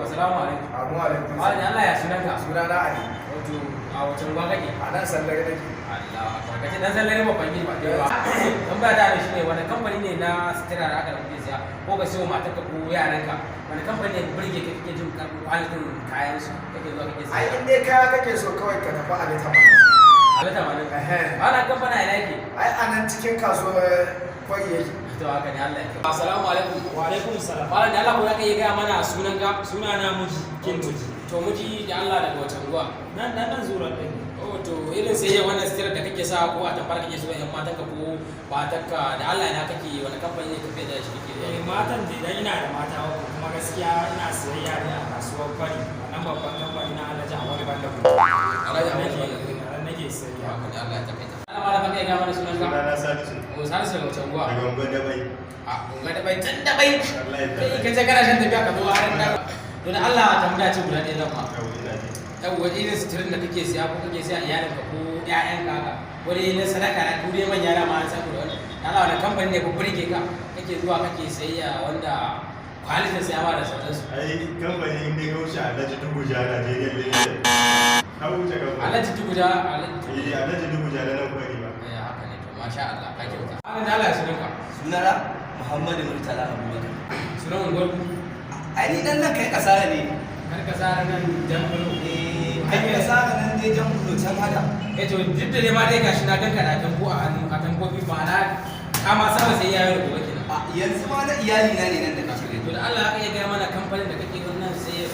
Assalamu alaikum. Amu alaikum. Malam, Allah ya sunanka? Suna na Ali. Wato a wace unguwa kake? A nan Sallare nake. Allah akbar. Kace dan Sallare babban gida ba. Tambaya ta ne shine, wani kamfani ne na sutura da aka da kuke siya ko ka siyo matarka ko yaranka, wani kamfani ne burge ka, kake jin karɓar quality kayan su, kake zuwa kake Ai siya? in dai kaya kake so, kawai ka tafi Ali Tama. Ali Tamanin. Ehe. Ana kamfani ina yake? Ai a nan cikin kasuwar Kwari yake. To, haka ne, Allah ya kyau. Assalamu alaikum. Wa alaikum salam. Malam, da Allah ko zaka iya gaya mana sunanka? Suna na Muji, King Muji. To Muji, da Allah daga wace unguwa? Nan nan nan zuwa ɗin. Oh, to irin sai wannan sutura da kake sa ko a tamfar kake so yan matanka ko matarka, da Allah ina kake, wani kamfani ne kafe da shi kake? Eh, matan da idan ina da mata uku, kuma gaskiya ina siyayya ne a kasuwar Kwari. A nan babban kamfani na Alhaji Awal Bello. Alhaji Awal Nake Bello. nan nake siyayya. Haka ne, Allah ya takaita. Allah, malam, baka iya gaya mana sunanka? Sunana Salisu. O, Salisu, daga wace unguwa? Daga unguwar Dabai. A unguwar Dabai, tun Dabai. Wallahi. Kai ka ce kana shan tafiya ka zo har nan. To da Allah tambaya ce guda ɗaya zan ma. Yau ina ji. Yawwa, irin suturin da kake siya ko kake siya iyalinka ko ƴaƴanka haka, ko dai na sadaka na ko dai manya da ma an samu da wani. Allah, wani kamfani ne ko burge ka kake zuwa kake sayayya wanda quality sai ma da sauransu? Ai kamfani in dai ka wuce Alhaji Duguja Nigeria Limited, ka wuce kamfani. Alhaji Duguja, Alhaji. Eh, Alhaji Duguja na nan Kwari ba. Eh, haka ne, to masha Allah, ka kyauta. Allah, da Allah sunanka? Sunana Muhammadu Murtala Abubakar. Sunan unguwar ku? Ai ni dan nan kai kasara ne. Kar ka sa nan Jambulo. Eh, kai kasara nan dai Jambulo can haka. Eh, to duk da dai ma dai gashi na ganka da tambo a hannu, a tambobi, ma'ana ka ma saba sai yayi da gobe kenan. A yanzu ma na iyali na ne nan da kake gani. To da Allah aka iya gaya mana kamfanin da kake wannan sai,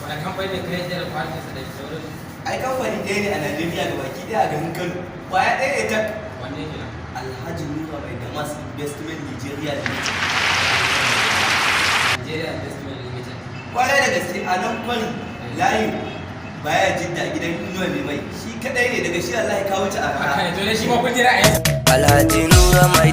wani kamfani ne kai da quality sa da sauran? Ai kamfani ɗaya ne a Najeriya ga baki ɗaya, a garin Kano, kwaya ɗaya ne tak. Wanne kenan? Alhaji Nura Mai Damas Investment Nigeria Limited. Nigeria Investment Limited. Kwarai da gaske, a nan Kwari, layin Baya Jidda, gidan Inuwa mai mai, shi kadai ne, daga shi Allah ya kawo ci a Haka ne, to ne shi ma kun ji ra'ayin. Alhaji Nura Mai.